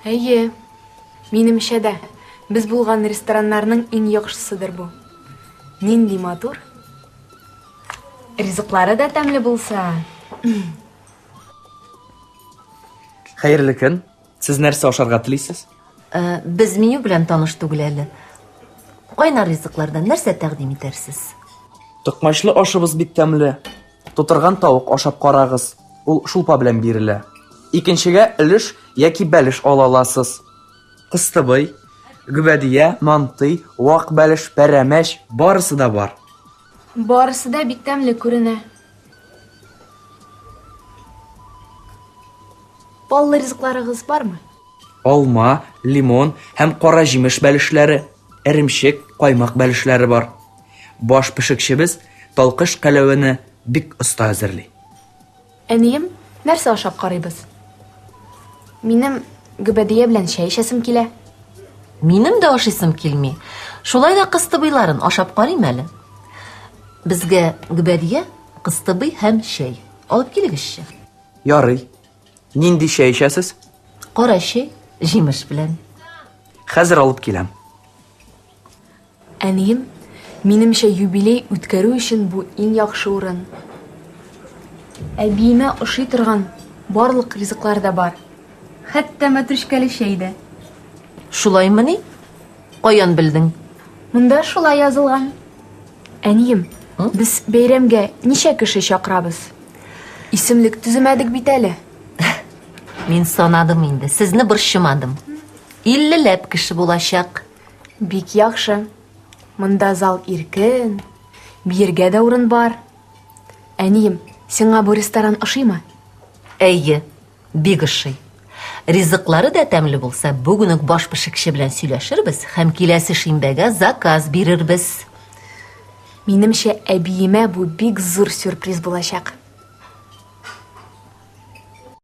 Әйе, минемчә дә, без булган рестораннарның иң яхшысыдыр бу. Нинди матур. Ризыклары да тәмле булса. Хәерле көн. Сез нәрсә ашарга телисез? Э, без меню белән таныш түгел әле. Кайнар ризыклардан нәрсә тәкъдим итәрсез? Токмачлы ашыбыз бик тәмле. Тутырган тавык ашап карагыз. Ул шулпа белән бирелә. Икенчегә өлеш яки бәлеш ала аласыз. Кыстыбый, гөбәдия, мантый, вак бәлеш, пәрәмәч, барысы да бар. Барысы да бик тәмле күренә. Баллы ризыкларыгыз бармы? Алма, лимон һәм кара җимеш бәлешләре, эремчек, каймак бәлешләре бар. Баш пешекчебез талкыш кәләвене бик оста әзерли. Әнием, нәрсә ашап карыйбыз? Минем гөбәдия белән чәй эчәсем килә. Минем дә ашыйсым килми. Шулай да кыстыбыйларын ашап карыйм әле. Безгә гөбәдия, кыстыбый һәм чәй. Алып килегезче. Ярый. Нинди чәй эчәсез? Кара чәй, җимеш белән. Хәзер алып киләм. Әнием, минемчә, юбилей үткәрү өчен бу иң яхшы урын. Әбиемә ошый торган барлык ризыклар да бар. Хәтта мәтрүшкәле чәй дә. Шулаймыни? Каян белдең? Монда шулай язылган. Әнием, без бәйрәмгә ничә кеше чакырабыз? Исемлек төземәдек бит әле. Мин санадым инде, сезне борчымадым. Иллеләп кеше булачак. Бик яхшы. Монда зал иркен, биергә дә урын бар. Әнием, сиңа бу ресторан ошыймы? Әйе, бик ошый. Ризыклары да тәмле булса, бүген үк баш пешекче белән сөйләшербез һәм киләсе шимбәгә заказ бирербез. Минемчә, әбиемә бу бик зур сюрприз булачак.